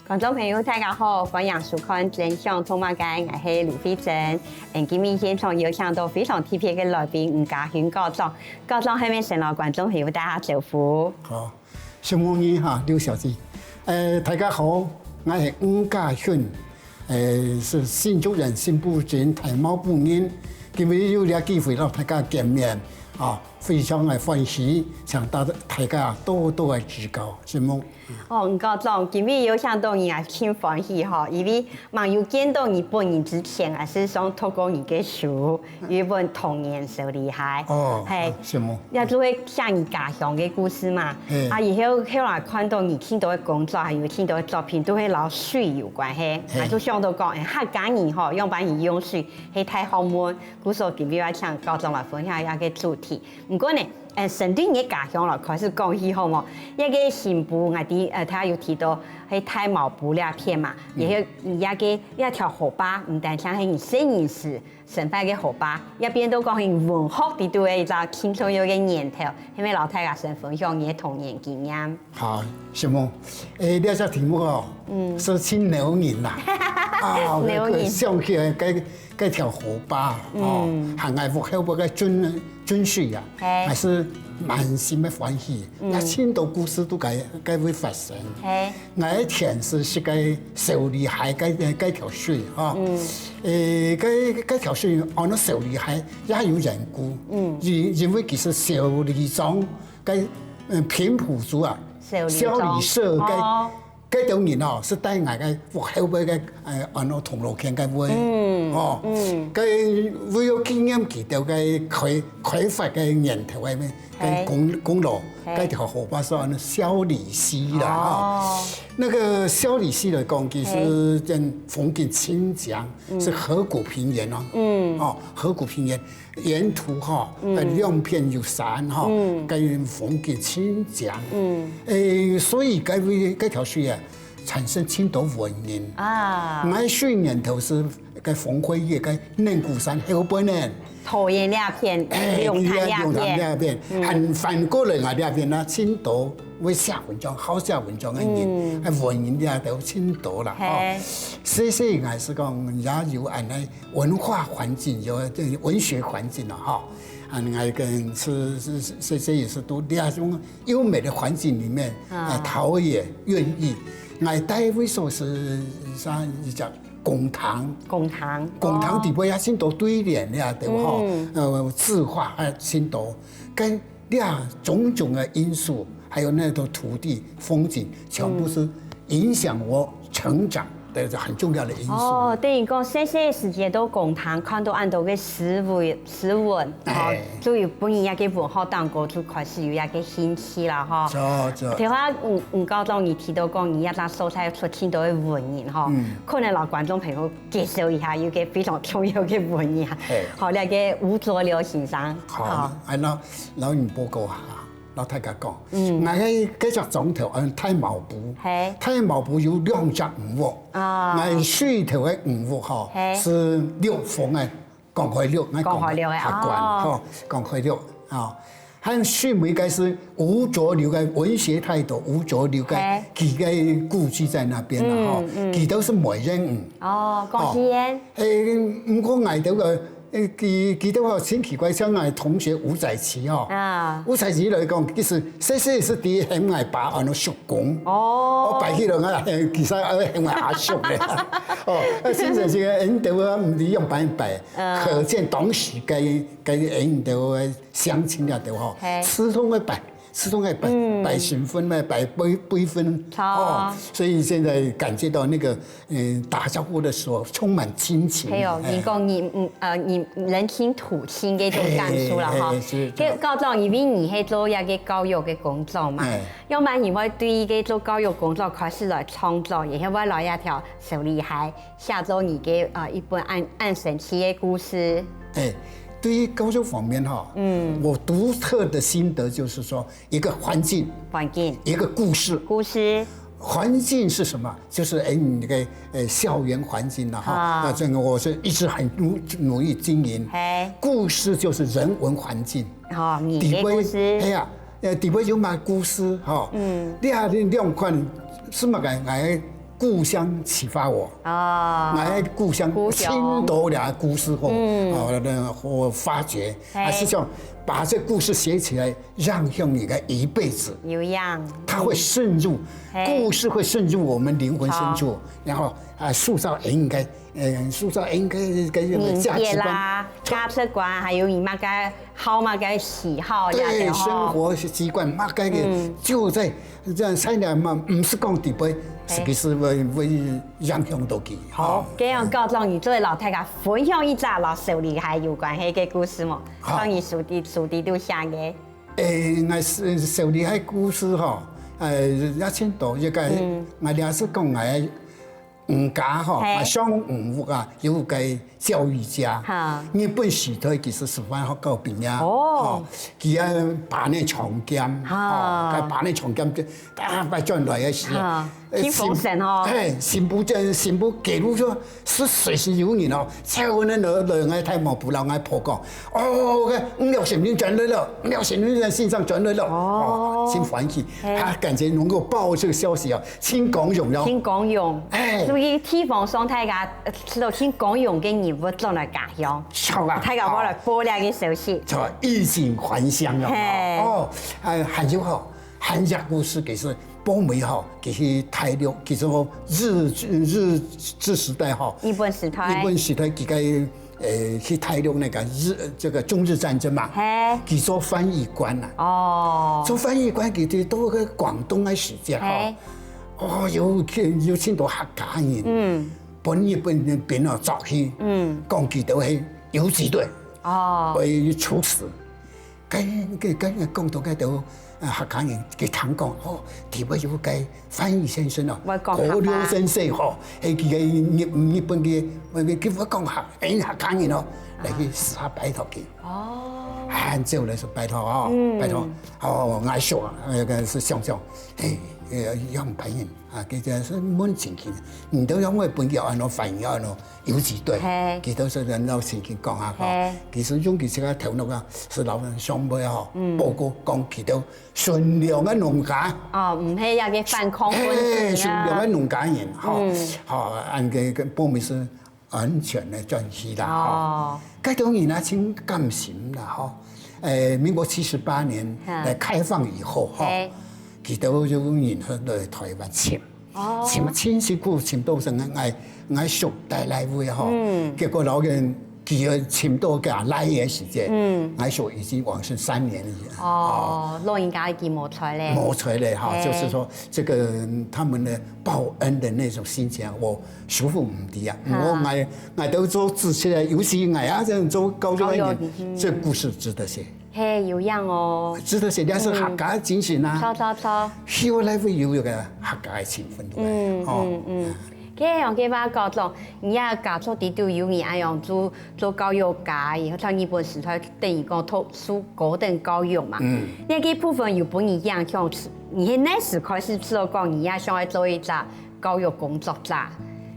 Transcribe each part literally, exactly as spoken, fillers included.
觀眾朋友，大家好，歡迎收看《真想讀麼个》，𠊎係盧慧珍。嗯，今晡日現場有請到非常特別个來賓，吳家勳校長。校長，係毋係先摎觀眾朋友打下招呼？好，承蒙你哈，劉小姐。呃，大家好，𠊎係吳家勳，呃，係新竹縣新埔鎮大茅埔人。今晡日有這機會摎大家見面，啊，非常个歡喜，請大大家多多个指教，承蒙。 哦，吳校長，今晡日有請到你啊，盡歡喜吼，因為吂有見到你本人之前啊，事實上讀過你个書，有一本《童年燒梨溪》。哦，係，承蒙。也就係寫你家鄉个故事嘛。係。啊，以後後來看到你盡多个工作，還有盡多个作品，都係摎水有關係。係。𠊎就想到講，欸，客家人吼，樣般人用水，係大學問。故所今晡日愛請校長來分享一下个主題。毋過呢， 呃，先對你个家鄉來開始講起好無？這个新埔，𠊎知，呃，頭下有提到，係大茅埔這片嘛，也係你這个這條河壩，毋單淨係你細人時生活个河壩，也變到講係文學裡肚个一隻盡重要个源頭，係毋係摎大家先分享你个童年經驗？好，承蒙。欸，這隻題目哦，嗯，係盡惱人啦。啊，惱人。想起來，該 該條河壩，哦，嗯，還𠊎屋後背个圳，圳水啊，係，還係滿心个歡喜，嗯，也盡多故事都該，該會發生。係，𠊎个田係，係該燒梨溪該，該條水，吼。嗯，欸，該，該條水安到燒梨溪，也有緣故。嗯，因，因為其實燒梨莊該，嗯，平埔族啊，燒梨莊，燒梨社該，哦， 該兜人哦，係戴𠊎个屋後背个，呃，安到銅鑼圈个位，嗯，哦，嗯，該為了紀念佢兜个開，開發个源頭个，該，係，功，功勞，係，該條河壩係安到燒梨溪啦，哦，哦。那個燒梨溪來講，其實，係，真風景盡靚，嗯，係河谷平原哦，嗯，哦，河谷平原， 沿途吼，嗯，呃，兩片有山吼，嗯，該風景盡靚。嗯，欸，所以該位，該條水啊，產生盡多文人。啊，𠊎細人頭係該風花月，該嫩鼓山後背呢。桃園這片，欸，龍潭這片。龍潭這片，嗯，還翻過來𠊎這片啊，盡多會寫文章，好寫文章个人，嗯，啊，文人這兜盡多啦，吼。係。所以，所以𠊎係講，也有恁呢 文化環境，有，這文學環境了哈。啊，𠊎跟是，是，是，這也係在這種優美的環境裡面，啊，呃，陶冶、韻藝。𠊎戴位所係，像一隻公堂，公堂，公堂底背也盡多對聯呀，對不吼？嗯，呃，字畫也盡多，跟 這種種的因素，還有那個土地風景，全部是影響我成長的很重要的因素。哦，等於講，細細个時節在公堂看到恁多个詩文，詩文，吼，哎。就有分你這个文學當中就開始有一个興趣啦，吼。著，著。頭下，吳，吳校長你提到講，你這隻所在出盡多个文人，吼，嗯。可能摎觀眾朋友 介紹一下，有个非常重要个文人啊。嘿。好，這个吳濁流先生。好，好。恁樣，摎你報告下，摎大家講，嗯。𠊎个這隻莊頭，嗯，大茅埔。嘿。大茅埔有兩隻吳屋。啊。𠊎水頭个吳屋吼，嘿。係陸豐个，江海陸，𠊎江海陸个，客官，哦。吼，江海陸，吼。 還有水尾个係吳濁流个文學泰斗，吳濁流个，嘿。佢个故居在那邊啦，吼。嗯，嗯。佢兜係媒人。哦，江西人。哦。誒，毋過𠊎兜个，誒，佢，佢兜吼，真奇怪，像𠊎同學吳彩棋吼，啊。吳彩棋來講，其實細細時係喊𠊎爸安到叔公。哦。哦，拜起來，𠊎，其實愛喊𠊎阿叔咧。哦，啊，真正係，𠊎兜啊，毋知樣般拜，嗯。可見當時个，个𠊎兜个 鄉親了，對吼？嘿。自動會拜，自動會拜，嗯。拜身份嘛，拜輩，輩分。好。哦，所以現在感覺到那個，嗯，打招呼的時候充滿親情。係哦，哎。你講你，嗯，呃，你人親土親个這種感受了哈。嘿，嘿，是，該校長，因為你係做一个教育个工作嘛，哎。要不然你會對一个做教育工作開始來創作，也會來一條小厲害。 寫做你个，呃，一本恁，恁神奇个故事。哎，對於教育方面哈，嗯。我獨特的心得就是說，一個環境，環境。一個故事。故事。環境是什麼？就是，哎，你那個，呃，校園環境了哈。啊。那這個我是一直很努，努力經營。嘿。故事就是人文環境。哦，你的故事。底背，哎呀，呃，底背有嘛故事哈。嗯，你看你两款是嘛个，个故乡启发我，哦，个故乡，故乡，青岛个故事后，嗯，哦，那我发掘，还是想把这故事写起来，让用你的一辈子，有样，它会渗入，故事会渗入我们灵魂深处，然后啊，塑造人应该，呃，塑造人应该个价值观啦，价值观，还有你那个 好嘛个喜好，对，生活习惯嘛个，就在这样三年嘛，毋是讲底背，是其实会会影响到佢。好，这样告诉你，做老太太分享一只老手里还有关系个故事么？好，关于手底手底都想个。诶，我是手里还故事吼，呃，也真多，一个，我也是讲个。 五家吼，啊，上五屋啊，有个教育家。日本时代其实师范学校毕业，哦，佢啊把那长剑，哦，佢把那长剑，啊，把转来个时，啊，挺丰盛哦。哎，新埔镇，新埔街路上是随时有人哦，在我那楼楼，我太毛不老，我婆讲，哦，五六十年转来了，五六十年在线上转来了，哦，真欢喜，他感觉能够报这个消息啊， 真光荣哟。真光荣，哎，所以地方上大家知道真光荣个人物转来家乡，大家我来报这个消息，就衣锦还乡了。哦，哎，还有哈，还有故事其实北美哈，其实大陆，其实日日治时代哈，日本时代，日本时代几个 呃，去大陆那个日，这个中日战争嘛，嘿，佢做翻译官呐。哦，做翻译官佢去到个广东个时节吼，哦，有有真多客家人，嗯，分日本兵哦捉去，嗯，讲佢兜系游击队，哦，被处死。 該該該講到該兜，啊，客家人佢聽講，哦，底背有个翻譯先生哦，國流先生吼，係佢个日日本个，佢會講客，誒客家人哦，來去私下拜託佢。哦，啊，就來說拜託哦，拜託，哦，𠊎想啊，那個是想想，誒，呃，楊白雲啊，佢就係問情形，你都用个本叫安到翻譯安到 游擊隊，嘿，佢兜係人老先去講啊，吼，嘿，其實用佢自家頭腦啊，係老人上輩吼，報告講佢兜純良个農家，哦，毋係那個反抗分子啊，嘿，純良个農家人，吼，吼，恁个个部門係安全个轉去啦，吼，該種人啊，真感心啦，吼，誒，民國七十八年來開放以後，吼，佢兜有人來台灣請。 哦，尋尋辛苦尋到成，𠊎𠊎叔帶來位吼，結果老人佢尋到个來个時節，𠊎叔已經往生三年了。哦，老人家已經無在咧。無在咧哈，就是說這個他們的報恩的那種心情，我叔父毋知啊。我𠊎𠊎都做支持的，尤其𠊎啊，這種做高中一年，這故事值得寫。 嘿，有影哦。值得寫，這係客家精神啊。著著著。希望來會有一個客家个成分出來。嗯嗯嗯。該樣个話講，你也家族裡肚有人恁樣做做教育家，以後在日本時代等於講讀書高等教育嘛。嗯。該個部分有分你影響，你係哪時開始知道講你也想愛做一隻 教育工作者，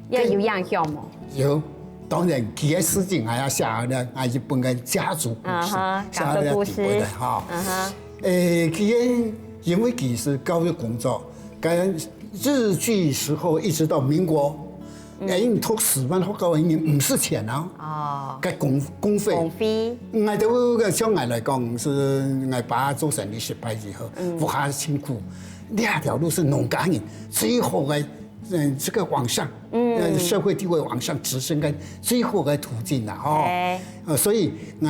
也有影響無？有，當然，佢个事情還要寫了，還係本个家族故事，啊哈，寫了家族故事。底背个哈。啊哈。誒，佢个因為佢係教育工作，跟日據時候一直到民國，誒，因為讀師範學校因為毋使錢啊，哦，个公公費，公費，𠊎都个像𠊎來講，係𠊎爸做生意失敗以後，屋下辛苦，這條路係農家人最好个 嗯，這個往上，嗯，社會地位往上直升个最好个途徑啦，吼。呃，所以，呃，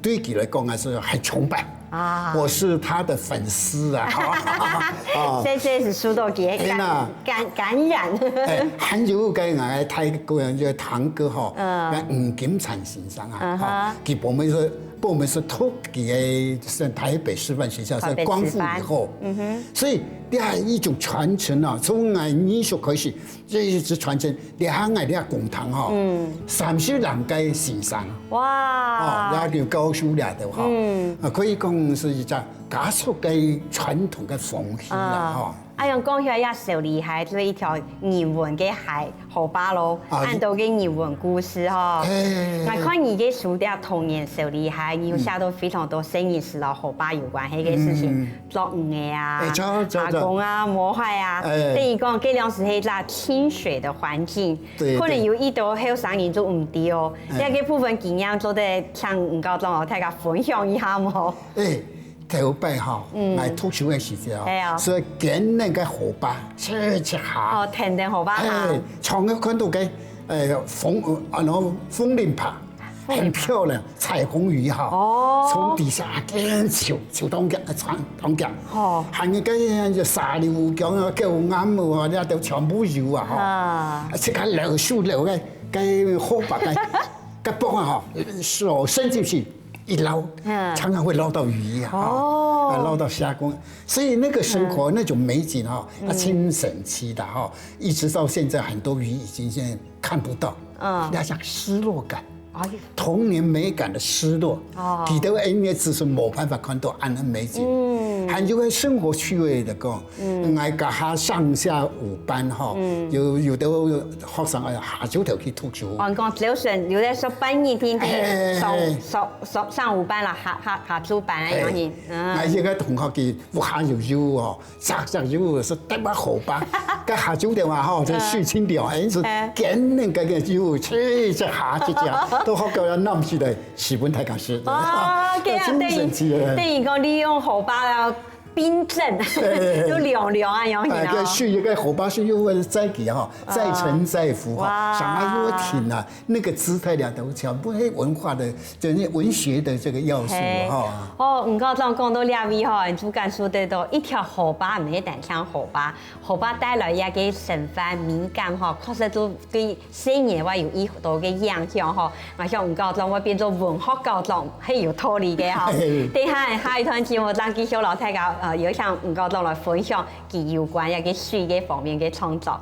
對佢來講啊，係很崇拜。啊，我是他的粉絲啊，哈。哦，這這係受到佢个感感感染。誒，還有个𠊎大哥，這個堂哥吼，嗯，吳金燦先生啊，哈，佢本來係本來係讀佢个係台北師範學校，係光復以後，嗯哼，所以這一種傳承啊，從𠊎二叔開始， 這一直傳承，這下𠊎這公堂吼，三十零個先生，哇，哦，也就教書了的哈，啊，可以講係一隻家族个傳統个風氣啦，吼。恁樣講起來，這壽里溪就係一條人文个溪，河壩咯，啊恁多个人文故事吼。哎。𠊎看你个書裡頭，《童年壽里溪》，你有寫到非常多細人時摎河壩有關係个事情，嗯。捉魚仔啊，哎，著，著，著。打工啊，摸海啊，哎。等於講，該量時係一隻親水个環境，對，可能有一兜後生人就毋知哦。哎。這個部分經驗做得請吳校長哦，大家分享一下無？哎， 頭擺吼，嗯。來讀書个時節吼，係啊。所以見那個河壩，切切下。哦，跈等河壩下。哎，常常看到个，呃，紅，呃，那種風鈴耙，風鈴耙。很漂亮，彩虹魚哈。哦。從底下緊泅，泅當強，呃，泅當強。哦。還有个就沙溜江啊，狗眼母啊，那都全部有啊，哈。啊。自家老手老个，該河壩个，个幫啊，哈，手伸進去， 一撈，嗯。常常會撈到魚啊，哦。啊，撈到蝦公。所以那個生活，嗯。那種美景哈，嗯。啊，盡神奇的哈，一直到現在，很多魚已經現在看不到。嗯。那種失落感，哎。童年美感的失落，哦。佢兜因為只是無辦法看到恁樣美景。嗯。還有个生活趣味的講， 嗯。𠊎該下上下午班吼，嗯。有，有个學生，哎呀，下晝頭去讀書。哦，你講朝晨有个上班日，天天哎。上，上，上，上午班啦，下，下，下晝班啊，哎。樣形。嗯。𠊎一个同學佢屋下有有哦，摘摘有，係得把河壩，該下晝頭啊吼，就水清了，哎，係哎。緊緊个个有，去一下去一下，到學校要揇起來，十分太感謝。哦，這樣等於，真神奇哎。等於講利用河壩啊， 冰鎮，哎。又涼涼啊，樣形哦。哎，該水，該河壩水又會載佢哈，啊。載沉載浮哈，哇。上來又停啊，那個姿態了，都全部係文化的，就是文學的這個要素嘿。哈。哦，吳校長講到這位吼，你就感受得到，一條河壩毋係單淨河壩，河壩帶來一個生活美感吼，確實都對 細人會有一多个影響吼，𠊎想吳校長會變做文學校長，係有道理个吼。嘿。等下下一段節目，正繼續摎大家，呃，邀請吳校長來分享佢有關這个水个方面个創作。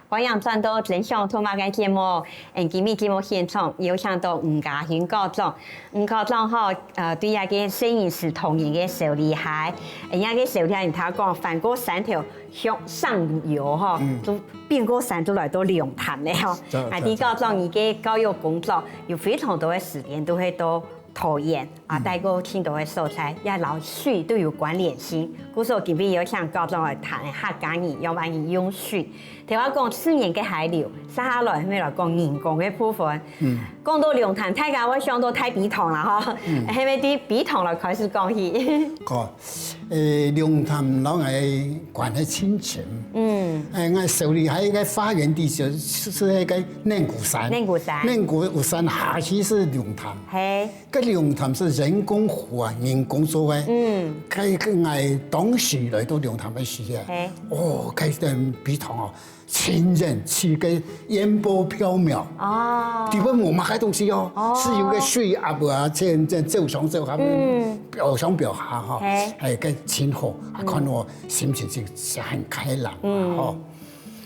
歡迎轉到《真想讀麼个》節目。嗯，今晡日節目現場邀請到吳家勳校長。吳校長吼，呃，對這个細人時童年个壽里溪，呃，這个壽里溪，你聽講翻過山頭，向上游吼，嗯。就變過山，就來到龍潭了吼。著，啊，著，李校長，著。你个教育工作有非常多个時間都會到 桃園啊，嗯。帶過盡多个所在，也摎水都有關聯性。故所今晡日有請校長來談客家人仰般去用水。頭下講自然个溪流，接下來後尾來講人工个部分。嗯。講到龍潭，大家會想到大陂塘啦，吼。嗯。後尾對陂塘來開始講起。好，呃，龍潭摎𠊎關係盡深。嗯。呃，𠊎壽里溪个發源地就是，是該个嫩骨山。嫩骨山。嫩骨山下去是龍潭。嘿。 該龍潭係人工湖啊，人工做个。嗯。該，該𠊎當時來到龍潭个時節，嘿。哦，該个陂塘哦，盡靚，似个煙波縹緲。哦。底背無麼个東西哦，哦。係有个水鴨啊，這，這走上走下，嗯。飄上飄下哈，嘿。哎，該盡好，啊，嗯。看我心情是，是很開朗啊，嗯。吼。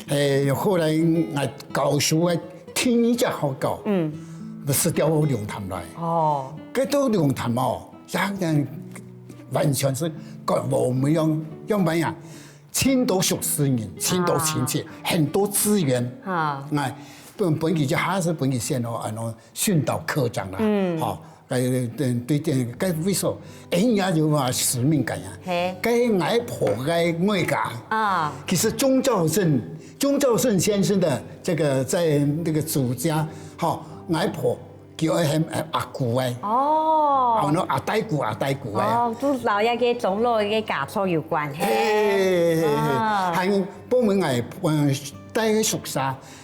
哎，後來𠊎教書个 第二隻學校，嗯。就調到龍潭來。哦。該到龍潭哦，這樣完全係跟我們用，用麼个啊？盡多熟識人，盡多親戚，啊。很多資源。啊。哎，分，分佢就還係分佢選哦，恁樣訓導科長啦。嗯。吼，該，對，對，該位所，哎，人家有嘛使命感呀。嘿。該𠊎婆个外家，啊。其實鍾肇政 鍾肇政先生的這個在那個祖家，吼，外婆叫佢喊阿姑哎。哦。然後阿大姑、阿大姑哎。哦，就摎這個鍾老个家族有關係。嘿，嘿，嘿，嘿。啊。還有報名哎，呃，帶个宿舍，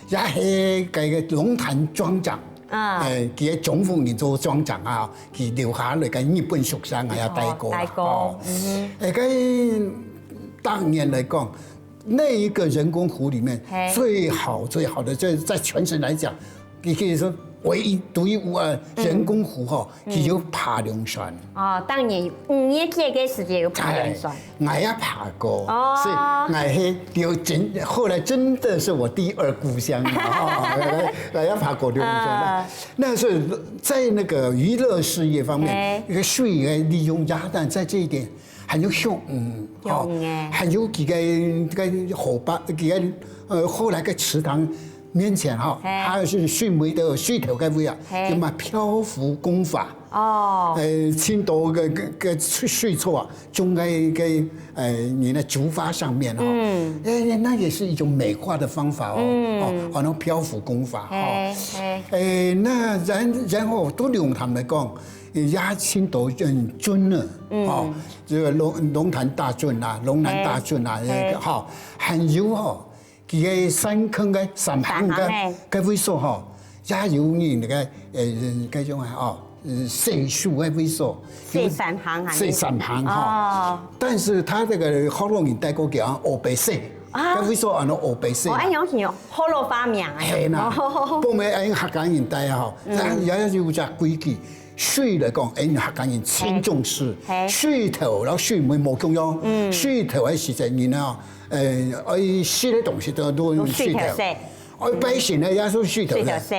也係該個龍潭莊長，啊。哎，佢个鍾夫人做莊長啊，佢留下來个日本宿舍，𠊎也帶過啦，哦，帶過，哦。嗯哼。哎，該當年來講， 那一個人工湖裡面，嘿。最好最好的，就是在全省來講，你可以說唯一独一无二人工湖吼，佢有扒龍船。哦，當年五月節个時節有扒龍船。哎，𠊎也扒過，哦。所以𠊎係有真，後來真的是我第二故鄉了哈，𠊎，𠊎也扒過龍船了。啊。那是在那個娛樂事業方面，哎。一個水的利用，鴨蛋在這一點 還有熊，嗯，熊，哦，欸。還有幾個，幾個河壩，幾個，呃，後來个池塘面前哈，嘿。還有係水尾个水頭个位啊，嘿。有嘛漂浮工法。哦。呃，盡多个，个，个水，水草啊，種在个，呃，你的竹筏上面哈。嗯。哎，那也是一種美化的方法哦。嗯。哦，哦，那漂浮工法哈。嘿，嘿。哎，那然，然後對龍潭來講，也盡多，嗯，圳啊，嗯。哦， 這個龍，龍潭大圳啊，龍南大圳啊，嘿，嘿。哈，還有吼，佢个山坑个三坑个，三坑个。个位所吼，也有人那個，呃，該種啊，哦，呃，洗手个位所。洗三坑啊。洗三坑哈。哦。但是佢這個學老人帶過去啊，烏白洗，啊。个位所安到烏白洗。哦，恁樣係學老發明啊。嘿啦，哦。不過恁客家人帶啊，吼，嗯。也，也有隻規矩， 水來講，哎，客家人盡重視。嘿。水頭摎水尾無共樣。嗯。水頭个時節，人啊，呃，愛食个東西都，都用水頭。用水頭洗。愛拜神个也係水頭个。水頭洗。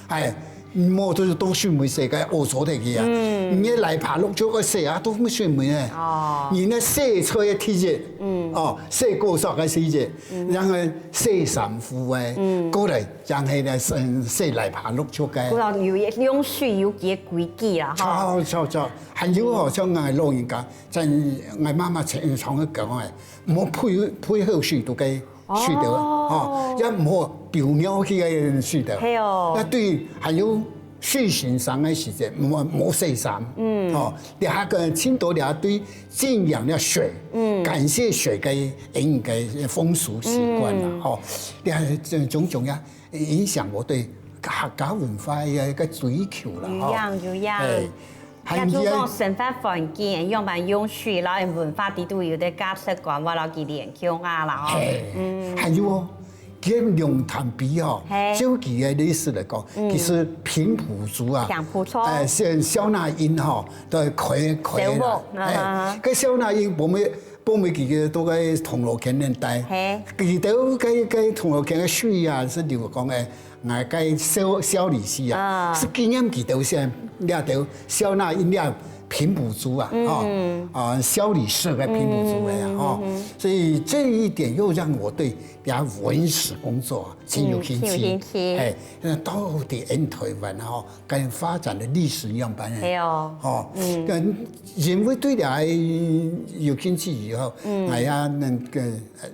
哎，無就係到水尾洗个，屙糟忒去啊。嗯。你个泥巴落就愛洗啊，到水尾个。哦。你个洗菜个第一，嗯。哦，洗果蔬个第一，嗯。然後洗衫褲个，嗯。過來 像係咧，洗，洗泥巴落腳个。古老有，用水有佢个規矩啦，吼。著，著，著。還有吼，像𠊎老人家，像𠊎媽媽常，常常講个，莫配，配好水肚个水頭啊，哦。吼，也莫丟尿去个水頭。係哦。該對，還有水神生个時節，莫，莫洗衫。嗯。吼，這下个盡多這對敬仰這水，嗯。感謝水个，應該風俗習慣啦，嗯。吼。這種種呀， 影響𠊎對客家文化个一個追求啦，吼。有影，有影。哎，也就講生活環境，樣般用水，摎文化底肚有个價值觀，𠊎摎佢連共下啦，吼。嘿，嗯。還有哦，佢龍潭陂吼，嘿。照佢个歷史來講，嗯。其實平埔族啊，平埔族。哎，像蕭那英吼，都開，開啦。小屋，哎，啊。該蕭那英，𠊎等 分佢个都在銅鑼圈恁大。嘿。佢兜該，該銅鑼圈个水啊，係流講个，𠊎該少，少利息啊，啊。係紀念佢兜先，這兜少那因這平埔族啊，嗯。吼，啊，少利社个平埔族个啊，嗯，吼。嗯，嗯。所以這一點又讓我對這文史工作啊，真有興趣。嗯，真有興趣。嘿，那到底𠊎台灣啊，吼， 該發展个歷史樣般呢。係哦。吼，嗯。該因為對這有興趣以後，嗯。𠊎也那個，呃，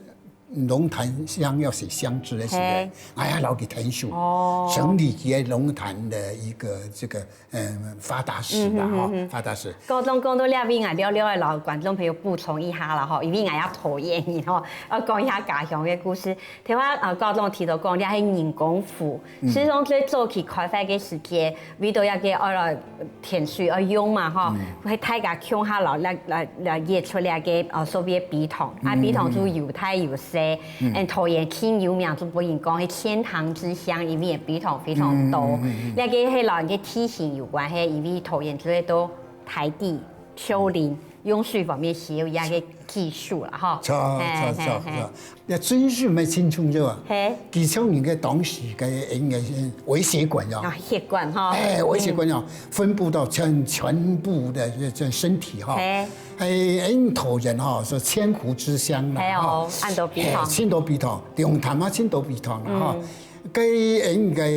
龍潭鄉要寫鄉志个時節，嘿。𠊎也摎佢𢯭手，哦。整理佢个龍潭个一個這個，呃，發達史啦，嗯哼，吼，嗯哼。發達史。高中講到這位，𠊎略略仔摎觀眾朋友補充一下啦，吼，因為𠊎也桃園人，吼，愛講一下家鄉个故事。 頭下，呃，高中提到講，這係人工湖。嗯。事實上，最早期開發个時節，為著這個愛來，呃，添水愛用嘛，吼，嗯。係大家共下來，來，來，來挖出這個，呃，所謂个陂塘。啊，嗯，陂塘就有大有細，嗯。嗯，桃園盡有名，就分人講係千塘之鄉，因為陂塘非常多。嗯，嗯，嗯，嗯。這個係摎人个地形有關係，因為桃園就係到 大地、丘陵，用水方面係有一個技術啦，吼。著，嘿，著，著，嘿，嘿。著。該圳水乜盡重要啊。嘿。佢像人个當時个，應該係微血管哦。啊，血管吼。哎，微血管哦，嗯。分布到全，全部个這，這身體吼。嘿。哎，𠊎桃園吼，係千湖之鄉啦，嘿哦，吼。恁多陂塘。嘿，盡多陂塘，龍潭嘛盡多陂塘啦，吼。嗯。 該，呃，該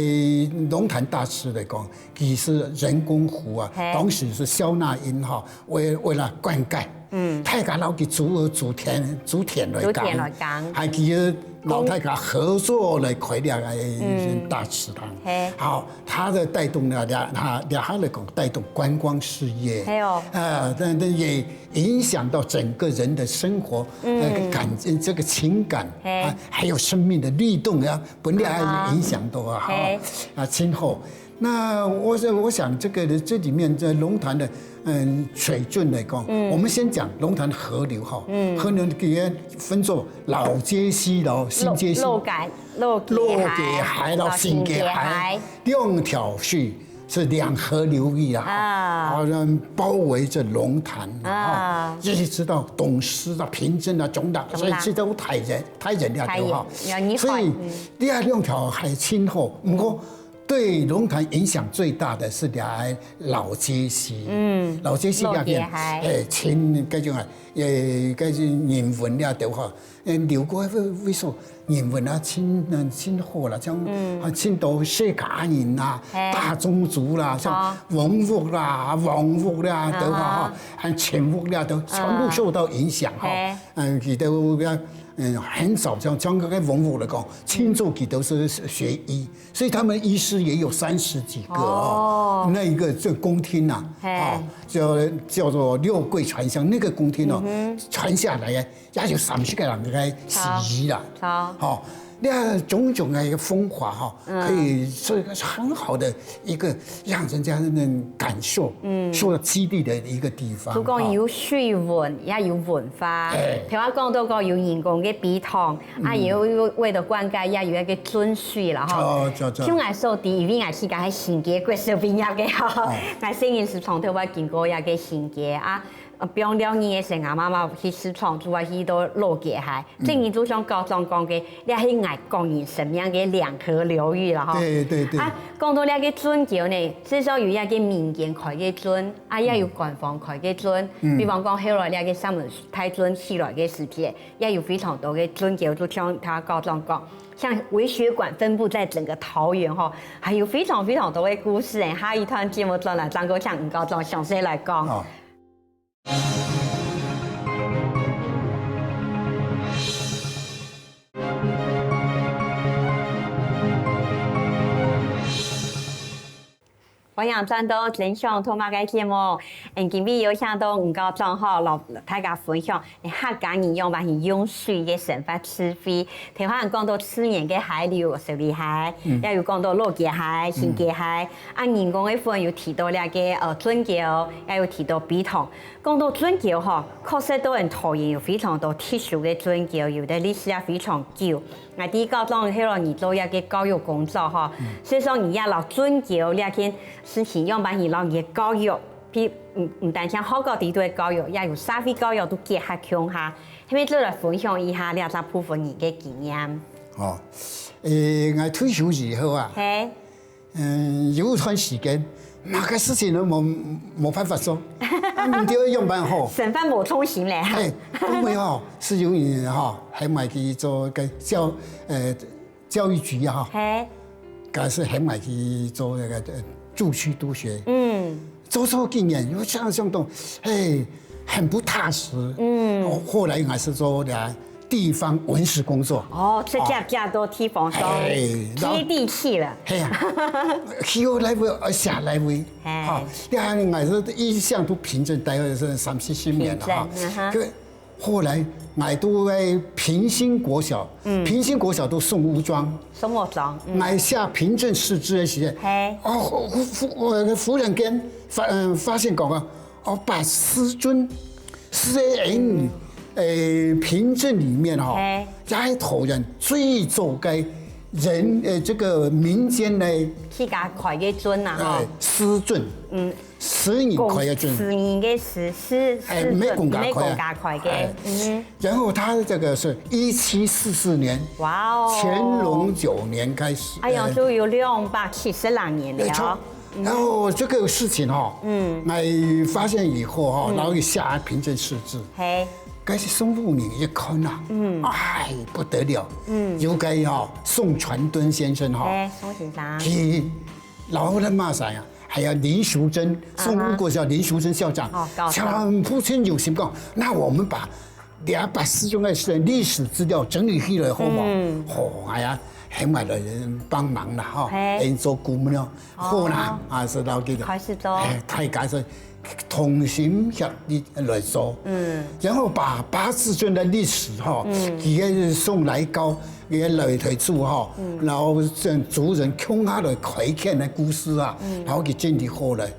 龍潭大池來講，佢係人工湖啊，嘿。當時係蕭那英吼，為，為了灌溉，嗯。大家摎佢租，租田，租田來耕，租田來耕。還佢摎大家合作來開這個，呃，嗯。大池塘。嘿。好，佢个帶動呢，這，佢，佢來講帶動觀光事業。嘿哦。呃，但，但也 影響到整個人的生活，嗯。那個感，這個情感，嘿。啊，還有生命的律動啊，本來還有影響到啊，啊哈。嘿。啊，今後，那我想，我想这个呢，这里面在龙潭的，嗯，水圳来讲，我们先讲龙潭河流哈，河流给它分作老街溪咯，新街溪，老街，老街溪咯，新街溪，两条水是两河流域啊，啊，包围着龙潭啊，一直到东势啊、平镇啊、中大，所以这都太远太远了，对哈。所以你看两条溪清后，不过 对龙潭影响最大的是两个老街溪，嗯，老街溪那边，老街溪，哎，清，该种啊，呃，该种人文了都好，嗯，流过为为所人文啊，清嗯清好了，像啊清到客家人啦、大宗族啦，像王屋啦、王屋啦，都好哈，还全屋啦，都全部受到影响哈，嗯，佢都要嗯很少像像个王屋来讲，清朝佢都是学医。 所以他们医师也有三十几个哦。那一个这公厅呐，啊，叫叫做六桂传香，那个公厅哦，传下来呀，也有三十个人在洗衣啦。好，那种种的一个风华哈，可以做一个很好的一个让人家能感受，受到激励的一个地方。就讲有水文，也有文化。头先讲到个有人工个陂塘， 啊，有为个灌溉也有一个圳水啦吼。哦，就就。像𠊎所知，因為𠊎自家係新街國小畢業个吼，𠊎細人時常都會經過這个新街啊。放尞日个時，𠊎媽媽去市場，就會去到老街溪。正經就像校長講个，這係𠊎個人生命个兩河流域啦吼。對對對。啊，講到這个圳溝呢，至少有一个民間開个圳，啊，也有官方開个圳。比方講，後來這个石門大圳起來个時節， 也有非常多个圳溝，就像頭先校長講，像微血管分布在整个桃園吼，還有非常非常多个故事欸。下一段節目轉來，正過請吳校長詳細來講。哦。 歡迎轉到真想讀麼个節目。嗯，今晡日有請到吳校長吼，摎大家分享，欸，客家人仰般去用水个生活智慧。頭先講到自然个溪流，石門溪，也有講到老街溪、新街溪，啊，人工个部分有提到這个，呃，圳溝，也有提到陂塘。講到圳溝吼，確實在𠊎等桃園有非常多特殊个圳溝，有个歷史也非常久。 𠊎知校長後來你做這个教育工作吼，所以說你也摎圳溝這件事情，仰般你摎你个教育，比，毋，毋單淨學校裡肚个教育，也有社會教育都結合共下，係毋係做來分享一下這隻部分你个經驗？哦，欸，𠊎退休以後啊，係。 嗯，有一段時間，麼个事情都無，無辦法做，啊，毋知愛仰般好。生活無重心咧。欸，講起吼，係有人吼，喊𠊎去做个教，呃，教育局啊，吼。係。該時喊𠊎去做那個，呃，駐區督學。嗯。做做經驗，又想想到，欸，很不踏實。嗯。後來𠊎係做了 地方文史工作。哦，這下，這下都地方上，欸，接地氣了。係啊，起好來位，呃，下來位，欸。哈，你看，𠊎係一向都平鎮待了是三四十年了哈。平鎮，嗯哼。可後來，𠊎都在平興國小，嗯。平興國小都送武裝。送武裝，嗯。𠊎下平鎮市志的時間，係。哦，忽，忽，呃，忽然間發，呃，發現講啊， 哦，八字圳係在，欸，平鎮裡面吼，係。也係桃園最早个人，呃，這個民間个，自家開个圳啊，吼。欸，私圳，嗯。私人開个圳。私人个私，私，欸，私圳，毋係公家開啊。毋係公家開个，欸。嗯。然後他這個是一七四四年，哇哦。乾隆九年開始，哎呀，欸。就有兩百七十來年了。沒錯。 然後這個事情哈，嗯。𠊎發現以後哈，嗯。然後又下平鎮市志，係。該時宋富齡一看啊，嗯。哎，不得了，嗯。有該哈，宋傳敦先生哈，係，宋先生。佢，然後呢，麼儕啊，還有林淑珍，啊哈。宋武國小林淑珍校長，哦，校長。全部親有心講，那我們把 兩百四十年个歷史資料整理起來好無？嗯。好，哎呀，喊𠊎來幫忙啦，吼，係。𠊎做顧問咯，好啦，哦。啊，係老記得。開始做。欸，大家係同心協力來做，嗯。然後把八字圳个歷史，吼，嗯。佢个宋來高，个來台主吼，然後這族人共下來開墾个故事啊，然後佢整理好來，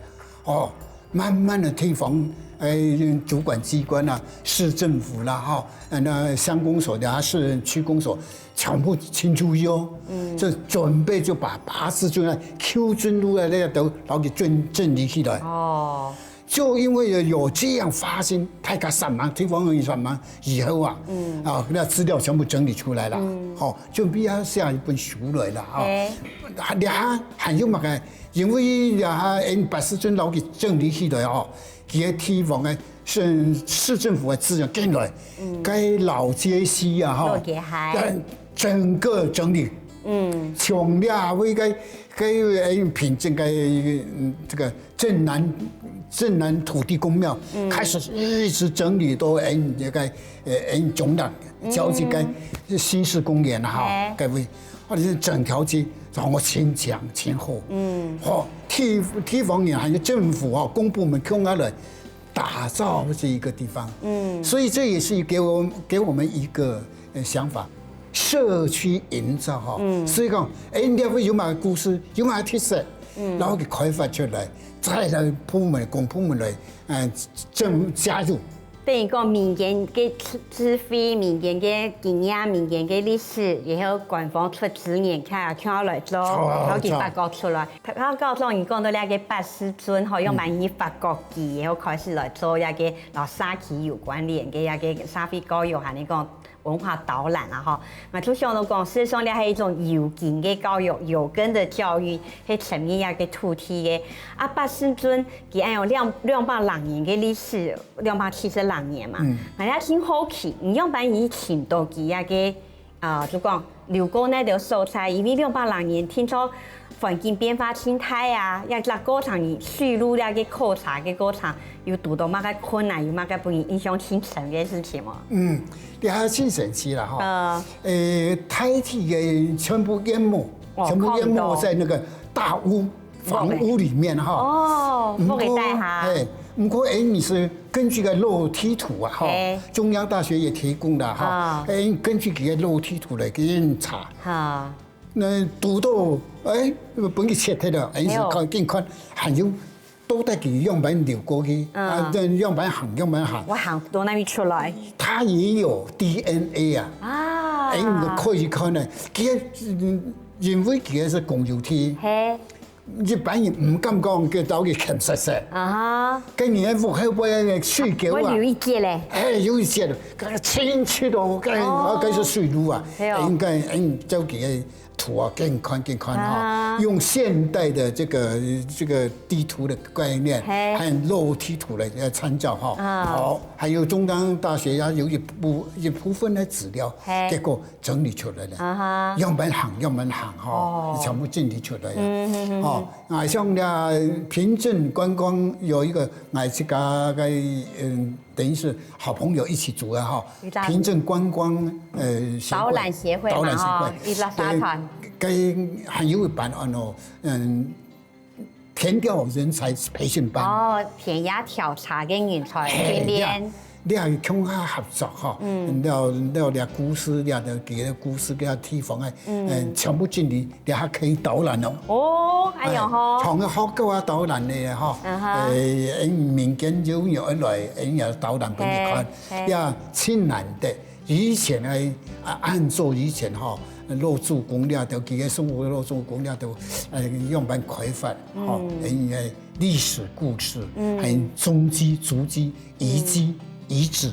哦，慢慢个地方，誒，主管機關啊，市政府啦，吼，呃，那鄉公所的啊，市區公所，全部清楚以後，就準備就把八十圳啊，舊圳路啊，那个都，然後給整，整理起來。哦。 就因為有這樣發生，大家煞猛，地方人煞猛以後啊，啊，那資料全部整理出來了，吼，準備要寫一本書來了啊。這下還有麼个？因為這下𠊎八十圳摎佢整理起來哦，佢个地方个市，市政府个資源進來，該老街溪啊，吼，老街溪。整個整理，嗯，從這位个，个，誒，平鎮个，嗯，這個 鎮南，鎮南土地公廟，開始一直整理到𠊎這個，呃，𠊎中壢交界个新市公園哈，該位，或者是整條街，然後清牆清火，嗯，吼，地，地方人還有政府啊，公部門共下來打造這一個地方，嗯，所以這也是給我，給我們一個，呃，想法。 社區營造哈，所以講，誒，你會有麼个故事，有麼个特色，然後佢開發出來，再來部門、公部門來，嗯，正加入。等於講民間个智，智慧、民間个經驗、民間个歷史，然後官方出資源，看看來做，然後佢發覺出來。剛剛總你講到這個八十圳吼，用蠻去發掘佢，然後開始來做這個，然後社區有關聯个這個社會教育，還能講 文化導覽啊，吼，𠊎就想到講，事實上，這係一種有根个教育，有根个教育，係承認這個土地个。啊，八十圳，佢還有兩，兩百零年个歷史，兩百七十零年嘛。嗯。𠊎也真好奇，你仰般去尋到佢這個，啊，就講流過該條所在，因為兩百零年，聽說環境變化真大啊，這個過程，水路這個考察个過程， 有堵到麼个困難，有麼个分你印象深深个事情無？嗯，這下真神奇啦吼。呃。誒，大體个全部淹沒，哦，全部淹沒在那個大屋，房屋裡面哈。哦，屋个底下。毋過，誒，毋過，誒，你是根據个落地圖啊，哈，嘿。中央大學也提供了哈，啊。誒，根據這個落地圖來給你查。哈。那堵到，誒，分佢切忒了，誒，哎喲。是看，給你看，還有 到底佢仰般流過去，嗯。啊，這仰般行，仰般行。𠊎行到哪位出來？佢也有D N A啊。啊。誒，你可以看呢，佢个，嗯，因為佢个係公有地，嘿。一般人毋敢講，佢走去崁實實。啊哈。跟你个屋後背个水溝啊。會留一節咧。誒，有一節，該个清楚哦，該，哦。該係水路啊，嘿哦。應該，誒，走佢个 圖啊，給你看，給你看哈，啊。用現代的這個，這個地圖的概念，嘿。還有落地圖來，來參照哈。啊。好，還有中央大學也有一部，一部分的資料，嘿。結果整理出來了。啊哈。樣般行，樣般行哈，哦。全部整理出來了。嗯，嗯，嗯，嗯。哦，啊，像那平鎮觀光有一個，𠊎自家个，嗯， 等於是好朋友一起組的哈，一大平鎮觀光，呃，協會，導覽協會嘛，導覽協會。吼，一大社團。對，該還有一班，啊，喏，嗯，田調人才培訓班。哦，田野調查跟人才訓練。嘿，你，你還共下合作哈，嗯。了，了，了故事，了，了，別个故事，了地方啊，嗯。嗯，全部整理 這還可以導覽哦。哦，哎喲吼。哎，從學校啊導覽个吼，嗯哼。誒，民間就有來，人家導覽分你看，嘿，嘿。也真難得。以前呢，啊，按照以前吼，老祖公了，都佢个生活老祖公了，都，呃，樣般開發，吼，嗯。人家歷史故事，嗯。還有蹤跡、足跡、遺跡、嗯。遺址，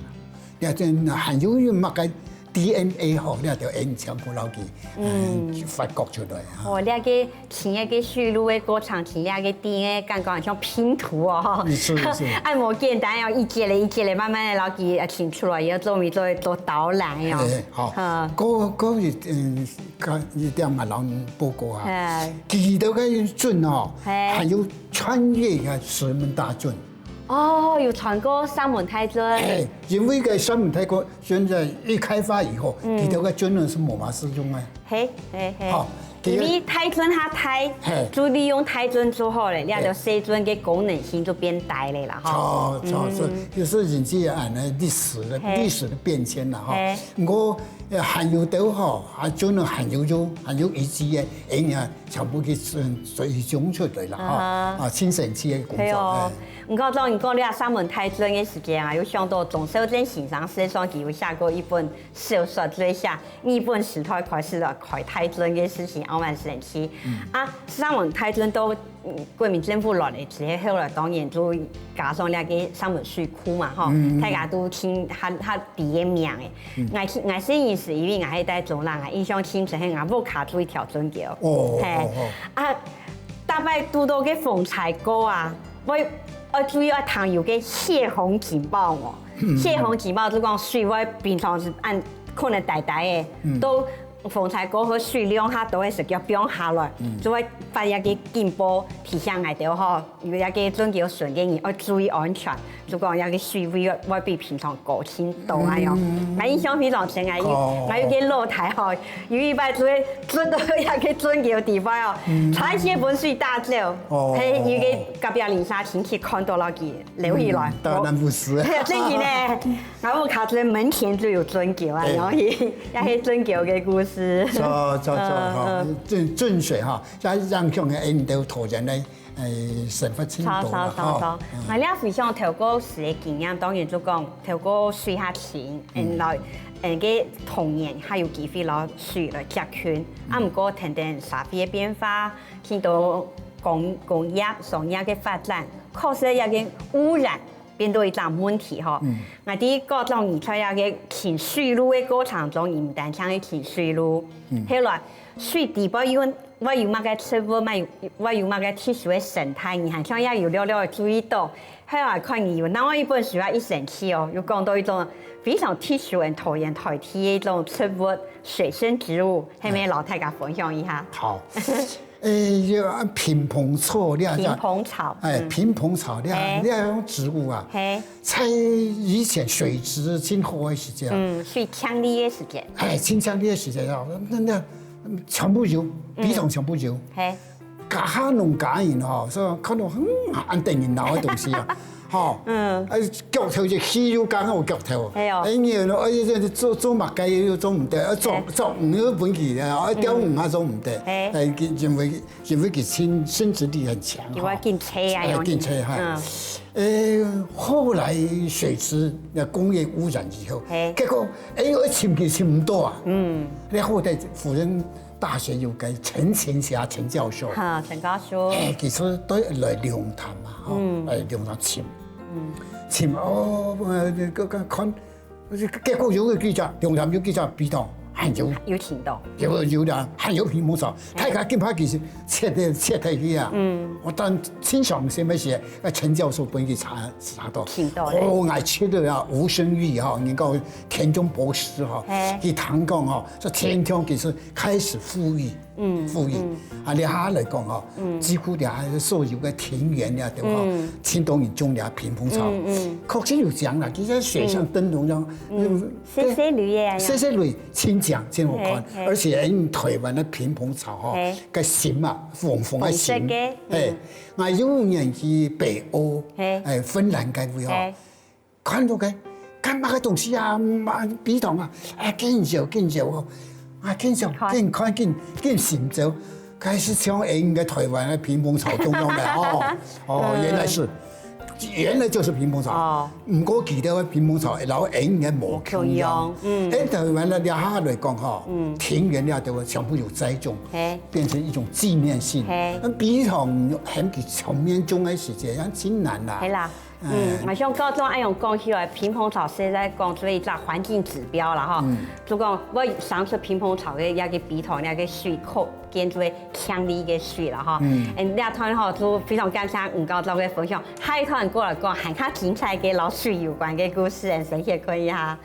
了，這還有麼个 D N A吼，了就𠊎全部摎佢，嗯，發掘出來哈。哦，這個尋這個水路个過程，尋這個D N A，感覺像拼圖哦，吼。是，是。還無簡單，要一節个一節个，慢慢个摎佢，呃，尋出來，以後做咪做，做導覽喲。哎，好。嗯。過，過一，嗯，過一點嘛，摎你報告啊。哎。記得該圳哦，哎。還有穿越个石門大圳。 哦，有穿過石門大圳。哎，因為該石門大圳在一開發以後，嗯。佢兜个圳呢係無麼个使用个。嘿，嘿，嘿。好，因為大圳較大，嘿。就利用大圳就好了，你看細圳个功能性就變低了啦，吼。著，著，是，嗯。就是人家啊，那歷史的，嘿。歷史的變遷啦，吼。嘿。毋過，呃，還有兜吼，啊，就能還有用，還有遺跡个，哎呀，全部去追，追蹤出來啦，吼。啊哈。啊，親身去个工作，對哦。哎。毋過當你講這石門大圳个時間啊，有想到鍾肇政先生事實上佢有寫過一本小說，就係寫 日本時代開始來開大圳个事情，還蠻神奇。嗯。啊，石門大圳到，嗯，國民政府落來之後，後來當然就加上這个石門水庫嘛，吼，嗯，嗯。大家都聽，較，較知个名个。嗯。𠊎去，𠊎細人時，因為𠊎係在中壢啊，印象深刻係𠊎屋下就一條圳橋。哦，嘿。哦，哦。啊，逐擺堵到个風颱過啊，會，會注意愛聽有个洩洪警報哦。嗯，嗯。洩洪警報就講水會平常時恁可能低低个，嗯。到 風颱過後水量較多个時，就放下來，嗯。就會發一个警報提醒𠊎兜吼，有一个圳橋脣个人愛注意安全，就講一个水位會，會比平常高盡多啊喲。嗯。𠊎印象非常深啊，哦。𠊎有个老弟吼，有一擺就係圳到一个圳橋地方哦，嗯。突然間分水打走，哦。係有个隔壁鄰舍親戚看到了佢 留下來。嗯，大難不死。嘿，真个呢。𠊎屋下就門前就有圳橋啊，哎。然後也，也係圳橋个故事。著，著，著，嗯，吼，嗯。圳，圳水吼，這影響个恁多桃園个，哎，生活程度啦，著，著，著，吼。著。嗯。𠊎這回想透過自个經驗，當然就講透過水較清，嗯。嗯，來，嗯，个童年還有機會摎水來接近。啊，嗯。毋過等等社會个變化，去到工，工業、商業个發展，確實這个污染 變到一隻問題吼。嗯。𠊎知各種你在該个尋水路个過程中，你毋單淨係尋水路，嗯。後來水底背有，會有麼个植物，會有，會有麼个特殊个生態，你還像也有略略注意到。後來看你有另外一本書啊，一生趣哦，有講到一種非常特殊个桃園在地个一種植物，水生植物，係毋係摎大家分享一下？好。 誒，就啊，萍蓬草，你看，萍蓬草，哎，嗯。萍蓬草，你看，哎。你看這種植物啊，嘿。在以前水質真好个時節啊，嗯，水淨俐个時節。哎，真淨俐个時節啊，那，那，嗯，全部有，嗯。陂塘全部有。嘿。該下農家人吼，所以看到，嗯，恁得人惱个東西啊， 吼，嗯。啊，钁頭就稀有，剛好钁頭。係哦。哎，你，哎，這做，做麼个又做毋得，啊，做，嘿。做魚又分佢，啊，釣魚也做毋得。嘿。哎，佢認為，認為佢生，生殖力很強，佢會緊吹啊，哎，用緊吹哈。嗯。哎，後來水質，那工業污染以後，嘿。結果，哎，又尋佢尋毋到啊。嗯。然後在輔仁 大學有个陳乾霞陳教授。哈，陳教授。哎，其實都來龍潭嘛，吼，嗯。來龍潭尋。嗯。尋，哦，呃，該，該看，結果有个記者，龍潭有記者，陂塘還有，有尋到。有，有啦，還有萍蓬草，哎。大家緊拍其實切忒，切忒去啊。嗯。𠊎當清爽是麼个，呃，陳教授分佢查，查到。尋到咧。哦，𠊎覺得啊，吳昇玉哈，你講田中博士哈，哎。佢聽講哈，說天空其實 開始富裕，嗯，富裕。嗯。啊，這下來講吼，嗯。幾乎這下所有个庭園了，對吧？嗯。盡多人種這萍蓬草。嗯，嗯。確實有講啦，其實水上燈籠樣，嗯。嗯，嗯，細細蕊个啊，細細蕊，真靚，真好看。嘿，嘿。而且，哎，臺灣个萍蓬草吼，嘿。个心啊，紅紅个心。紅色个，嘿，嗯。𠊎有一年去北歐，嘿。哎，芬蘭該位吼，嘿。 看到个，看麼个東西啊，嘛，陂塘啊，啊，緊搖，緊搖哦，啊，緊搖，看。緊看，緊，緊尋走，該係像𠊎个臺灣个萍蓬草共樣个哦。哦，嗯。原來是，原來就是萍蓬草。哦。毋過佢个萍蓬草，摎𠊎个無共樣。無共樣，嗯。𠊎臺灣个這下來講吼，嗯。庭園了都全部有栽種，嘿。變成一種紀念性。嘿。那陂塘喊佢全面種个時節，也真難啦。係啦。 嗯，嗯。𠊎想到這樣講起來，萍蓬草實在講做一隻環境指標啦，吼。嗯。就講會生出萍蓬草个該个陂塘，該个水庫變做淨俐个水啦，吼。嗯。嗯，這段吼，就非常感謝吳教授个分享。下一段過來講，還較精彩个摎水有關个故事，𠊎先歇睏一下。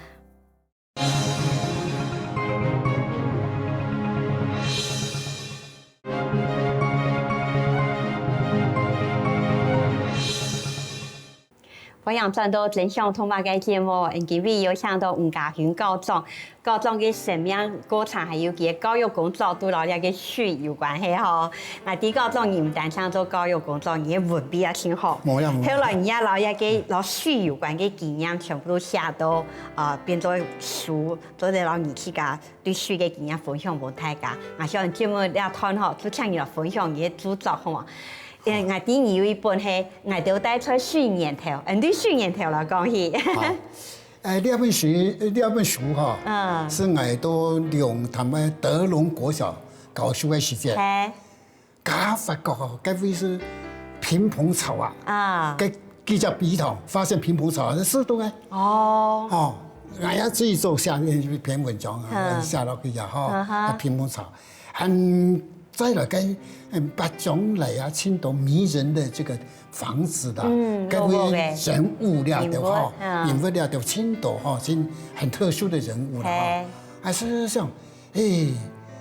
歡迎轉到真想讀麼个節目，今晡日有請到吳家雄校長，校長个生命過程還有佢个教育工作都摎這个水有關係吼。𠊎知校長你毋單淨做教育工作，你个文筆也真好。無呀，無呀。後來你也摎這个摎水有關个經驗全部都寫到，呃，變做書，做得摎你自家對水个經驗分享分大家。𠊎想節目這段吼，就請你來分享你个著作好無？誒，𠊎知你有一本係《𠊎兜戴在水源頭》，嗯，對水源頭來講起。好。誒，這本書，這本書吼，嗯。係𠊎在龍潭个德隆國小教書个時節，嘿。剛發覺吼，該位係萍蓬草啊，啊。該幾隻陂塘發現萍蓬草啊，係適當个。哦。哦，𠊎也自己做寫一篇文章啊，嗯。寫落去啊，吼，嗯哼。啊，萍蓬草。 還再來个，嗯，八張來啊，盡多迷人个這个房子啦，嗯，該位落落个。人物了都吼，人物，嗯。人物了都盡多吼，盡很特殊个人物了吼。嘿。還係想，誒，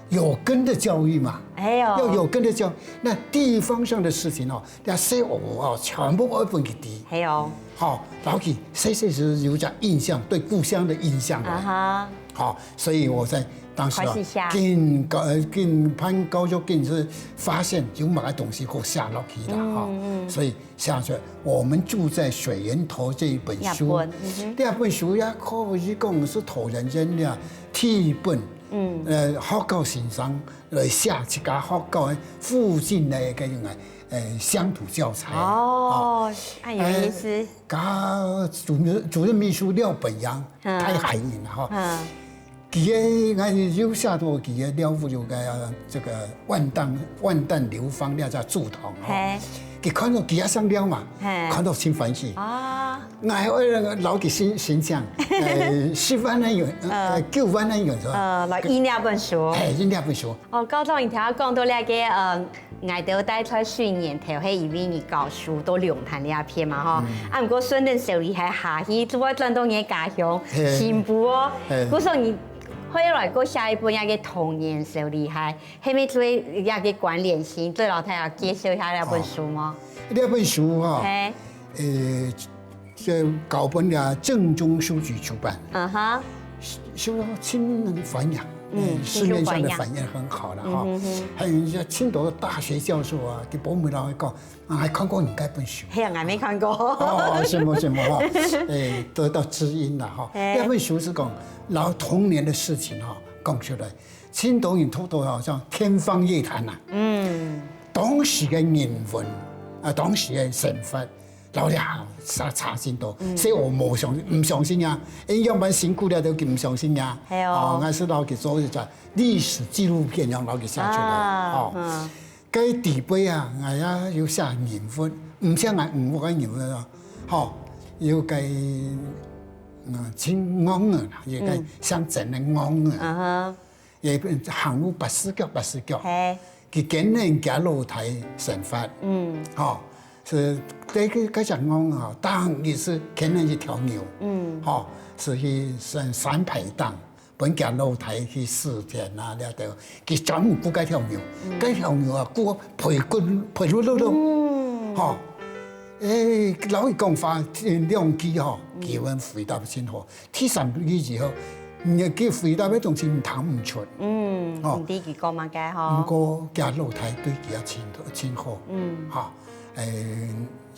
有根个教育嘛，哎喲。要有根个教育，那地方上个事情哦， 這細人仔哦，全部愛分佢知。係哦。吼，摎佢細細時有隻印象，對故鄉个印象个。啊哈。吼，所以𠊎在當時啊，開始寫。緊教，呃，緊辦教育，緊係發現有麼个東西好寫落去啦，吼。嗯，嗯。所以寫出來《我們住在水源頭》這一本書。這本，嗯哼。這本書也可以講係頭人生个第一本，嗯。呃，學校先生 來寫自家學校个附近个該種个，呃，鄉土教材。哦，哦。恁有意思。呃，佮主任，主任秘書廖本陽，嗯。大賢人吼。嗯。佢个，𠊎有寫到佢个廖屋有个，呃，這个萬旦，萬旦流芳這隻祠堂吼。嘿。佢看到佢也姓廖嘛，嘿。看到真歡喜。啊。 𠊎會摎佢申，申請，呃，十萬个銀，呃，嗯。九萬个銀，係吧？呃，來印這本書。嘿，印這本書。哦，校長，你頭先講到這个，呃，𠊎兜戴在水源頭，係因為你教書在龍潭這片嘛，吼。嗯。啊，毋過順等小女孩下去，就會轉到你个家鄉，嘿。新埔哦。嘿。故所你後來過寫一本這个童年小女孩，係毋係做這个關聯性，做摎大家介紹一下這本書嗎？哦，這本書吼，嘿。呃， 這交分了政中書局出版。啊哈。收到盡能反應，嗯，嗯，市面上的反應很好了哈。嗯哼哼。還有一些盡多大學教授啊，佢本尾人會講，啊，還看過你該本書。嘿啊，𠊎沒看過。哦，什麼什麼哈，哎，得到知音了哈。嘿。那本書是講，摎童年的事情哈，講出來，盡多人讀到好像天方夜譚啊。嗯。當時的人文啊，當時的生活， 摎這下差，差真多。嗯。所以𠊎無相，毋相信啊，因為樣般辛苦了都毋相信啊。係哦。哦，𠊎係摎佢做一隻歷史紀錄片，樣摎佢寫出來。啊，哦。嗯。該底背啊，𠊎也有寫人物，毋像𠊎吳屋个人物啊，吼，有个，嗯，真戇个啦，有个，嗯。姓曾个戇个。啊哈。 也行路跋屎腳跋屎腳。嘿。佢牽等厥老弟生活。嗯。吼，係該个，該隻戇吼，當日係牽等一條牛。嗯。吼，係去山，山排檔，分厥老弟去蒔田啊，了後，佢專門顧該條牛。嗯。該條牛啊，顧陪骨，陪碌碌碌。嗯。吼，誒，摎佢講話，兩句吼，嗯。佢會回答真好。 第三句以後，你个回答个東西你聽毋出。嗯，哦。毋知佢講麼个吼。毋過，厥老弟對佢也真，真好。嗯。哈，誒，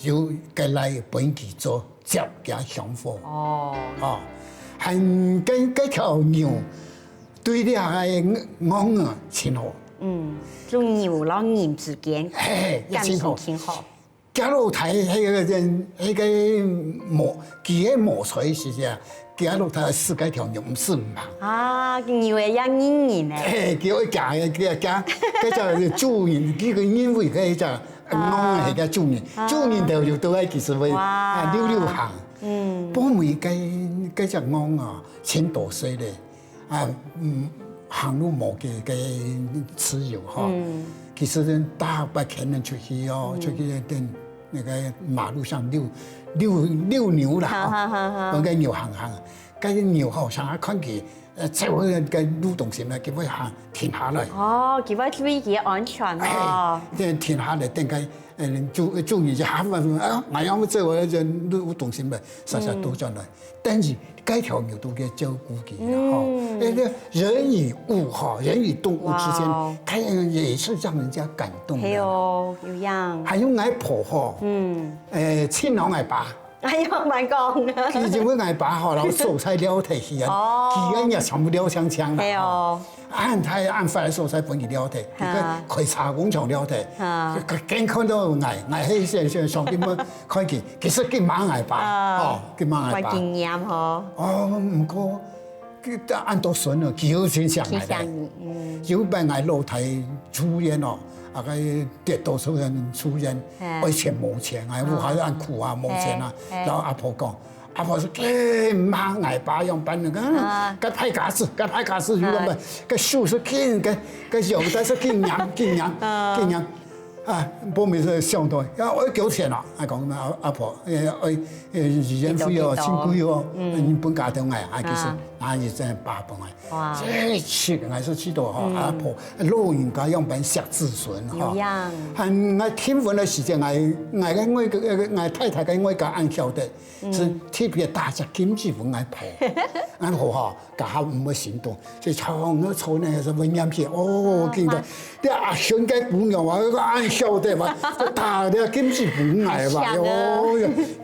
有个來分佢做接厥香火。哦。哦，還該，該條牛對這个戇仔真好。嗯，就牛摎人之間，嘿，也真好。感情真好。 厥老弟，該个人，該个磨，佢个磨菜時節，厥老弟使該條牛毋使嘛。啊，牛仔也認人呢。嘿，佢愛行个，佢行，該隻主人，佢个認為該隻戇仔係个主人，啊。主人頭就倒在佢身邊，哇。啊，溜溜行。嗯。本尾該，該隻戇仔，真多歲咧。 啊，嗯，行路無个，个自由吼。嗯。其實大把牽等出去哦，嗯。出去等那個馬路上遛，遛，遛牛啦，哈，哈，哈，哈。吼，分該牛行行，該牛吼，常常看佢呃，走个路中心呢，佢會行停下來。哦，佢會注意佢个安全哦。哎，這停下來，等个，嗯，注注意一下，啊，𠊎要走个路中心呢，煞煞倒轉來。但是該條牛都个照顧佢啦，吼。嗯。哎，這人與物哈，人與動物之間，哇哦。它也是讓人家感動的。係哦，有影。還有𠊎婆吼，嗯。哎，親老𠊎爸。 哎喲，莫講。佢因為𠊎爸吼，摎所在了忒去啊，哦。佢个也全部了淨淨啦，係哦。吼。恁大恁闊个所在分佢了忒，佢个啊。開茶工廠了忒，啊。佢見看到𠊎，𠊎係想想想緊問看佢，其實佢罵𠊎爸，啊。吼，佢罵𠊎爸。有經驗吼。哦，毋過 佢恁多孫哦，佢有真惜𠊎咧。佢惜你，嗯。有一擺𠊎老弟出院哦，啊，該跌倒出院出院，嘿。愛錢無錢啊，屋下恁苦啊，無錢啊。嘿，嘿。然後阿婆講，阿婆說，哎，罵𠊎爸樣般个，啊。該歹家子，該歹家子，有樣般，啊。該手是緊，該該腰帶是緊緰，緊緰，啊。緊緰。 啊，無名就想到，要愛繳錢啊，啊，講阿阿婆，哎，愛，哎，醫院費哦，有幾多？真貴哦，嗯。你分加點𠊎，啊，其實啊。拿一張八百塊，哇。這氣个，還是氣到吼，嗯。阿婆，老人家樣般惜子孫吼。有影。還𠊎聽聞个時間，𠊎，𠊎个外个，呃，𠊎太太个外家恁曉得，嗯。是特別打隻金紙分𠊎婆，恁好吼。 家下毋會行動，所以常常坐那個什麼念起，哦，啊，緊个，哇。這阿兄个姑娘啊，該恁曉得嘛，打這金紙分𠊎嘛，很像啊。哦，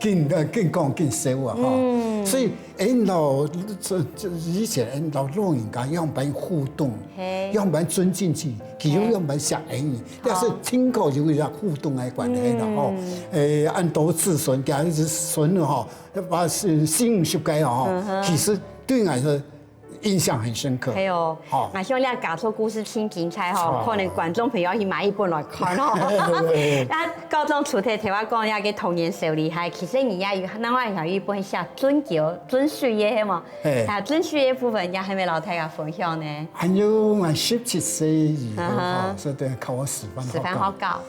緊个，緊講緊笑啊，哈。嗯。所以，𠊎老，這，這以前𠊎老老人家樣般互動，嘿。樣般尊敬佢，佢又嘿。樣般惜𠊎，好。這係真好有一個互動个關係啦，吼。嗯。誒，恁多子孫，加一子孫吼，把是四五十個吼，嗯哼。其實對𠊎來說， 印象很深刻。係哦，吼。𠊎想這家族故事真精彩吼，好。可能觀眾朋友愛去買一本來看哦。對，對，對。該校長除忒頭下講這个童年小厲害，其實你也有另外還有一本寫準球、準水个係無？嘿。啊，準水个部分也還無摎大家分享呢。還有𠊎十七歲以後，啊哈。吼，係對，靠我師範學校。師範學校。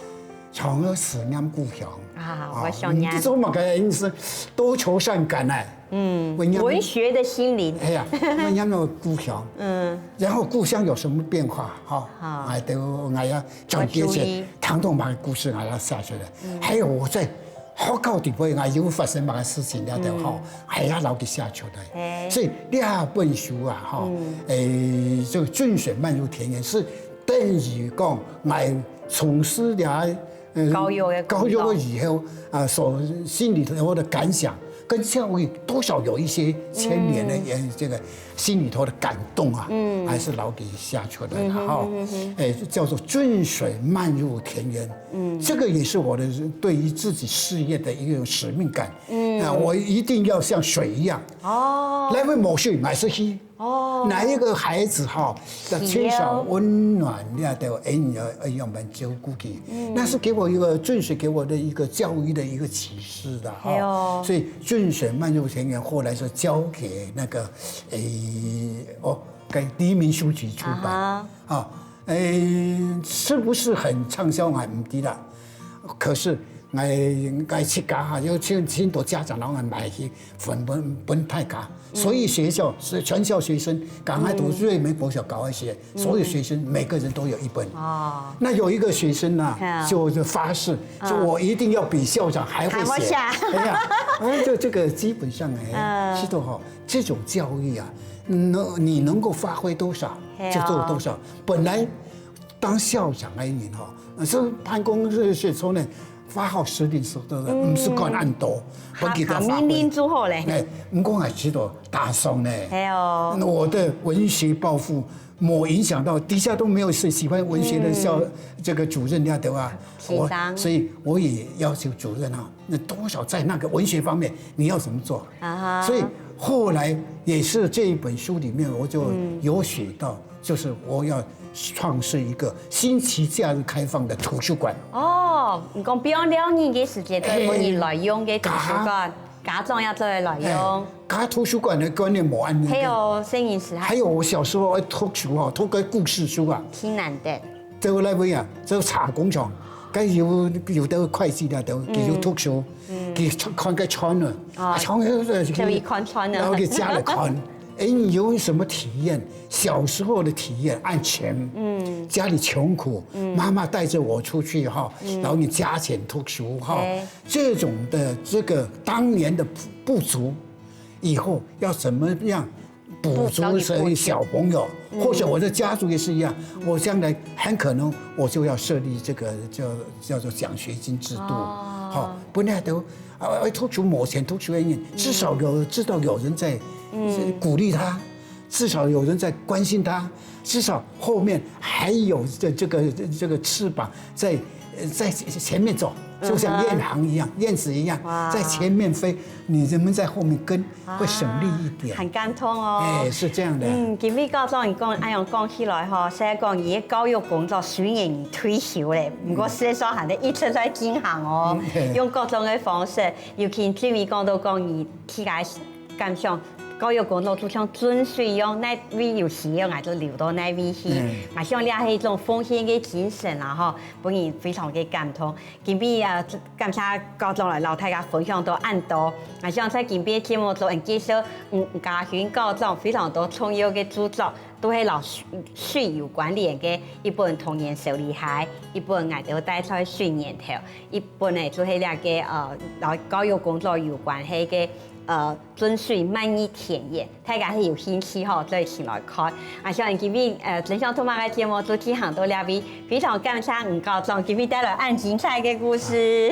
常常思念故鄉。啊，哦，我想念。你這種嘛，可能是多愁善感哎。嗯，文言文學的心靈。哎呀，文言的故鄉。嗯。然後故鄉有什麼變化？哈，好。哎，都，哎呀，轉變些，我注意。唐宋版的故事，哎呀，寫出來。嗯。還有我在學校裡背，哎，有發生麼个事情了的，嗯。哈，哎呀，摎佢寫出來。哎。所以這本書啊，哈，嗯。哎，這個《俊水漫入田園》是等於講，哎，從事了 呃，教育的工作。教育了以後，啊，所心裡頭的感想，跟教育多少有一些牽連的，嗯。呃，這個心裡頭的感動啊，嗯。還是摎佢寫出來的，嗯哼，哈。嗯哼。哎，叫做《俊水漫入田園》。嗯。這個也是我的對於自己事業的一個使命感。嗯。啊，我一定要像水一樣。哦。來問某些人，還是去 哦。哪一個孩子哈，係啊。缺少溫暖，你也得愛，愛樣般照顧佢。嗯。那是給我一個，《俊水》給我的一個教育的一個啟示的哈。係哦。所以《俊水漫入田園》後來是交給那個，誒，哦，給黎明書局出版。啊哈。啊，誒，是不是很暢銷？𠊎毋知啦。可是 𠊎，𠊎自家哈，有請，請多家長摎𠊎買去分，分，分大家。嗯。所有學校，是全校學生，剛開讀瑞美國小高二學，嗯。所有學生每個人都有一本。哦。那有一個學生呢，係啊。就，就發誓，嗯。說我一定要比校長還會寫。還會寫。哎呀，哎，就這個基本上，哎，嗯。是的哈，這種教育啊，能，你能夠發揮多少，係啊。就做多少。本來 當校長个人吼，所以辦公室係從來發號施令，係對不對？嗯。毋係管恁多，分佢个發揮。下命令就好咧。哎，毋過𠊎知道打爽呢。係哦。我的文學抱負，沒影響到，底下都沒有喜，喜歡文學的校，嗯。這個主任了，對吧？我，所以我也要求主任啊，那多少在那個文學方面你要怎麼做？啊哈。所以後來也是這一本書裡面，我就有寫到，嗯。 就是我要創設一個星期假日開放的圖書館。哦，你講比較了你个時間，對，哎，分人來用个圖書館，家，家長也做得來用。哎，家圖書館的觀念無恁樣。還有攝影師，還有我小時候愛讀書哦，讀个故事書啊。挺難的。這個來問啊，這個茶工場，該有，有的會計啦，都，嗯。佢有讀書，嗯。佢看个穿啊，哦，啊，穿个，就一看穿啊。然後佢加了看。哎，你有什么体验？小时候的体验，恁窮，嗯，家里穷苦，妈妈带着我出去哈，然后你加钱读书哈，这种的这个当年的不足，以后要怎么样补足成小朋友，或者我的家族也是一样，我将来很可能我就要设立这个叫叫做奖学金制度，好，本来都啊，哎，读书没钱，读书的人，至少有知道有人在鼓励他，至少有人在关心他，至少后面还有这这个这个翅膀在在前面走，就像燕航一样，燕子一样在前面飞，你人们在后面跟，会省力一点。很感动哦。哎，是这样的。嗯，今日校长你讲，恁样讲起来吼，虽然讲你的教育工作虽然你退休了，不过事实上还是一直在进行哦，用各种的方式，尤其最尾讲到讲你自家感想，教育工作就像春水一样，哪位有需要，俺就留到哪位去。嗯，我想这是一种奉献的精神啦吼，本人非常的感动。今日啊，感谢校长来同大家分享到恁多。啊，想在今日节目中，介绍，嗯，吳家勳校长非常多重要的著作，都是摎水有关聯的，一本《童年手裡海》，一本《𠊎兜戴在水源頭》，一本呢就係這个呃，摎教育工作有關係个呃《春水漫溢田園》。大家係有興趣吼，再尋來看。啊，想今日呃，真想同學个節目就進行到這位，非常感謝吳校長今日帶來恁精彩个故事。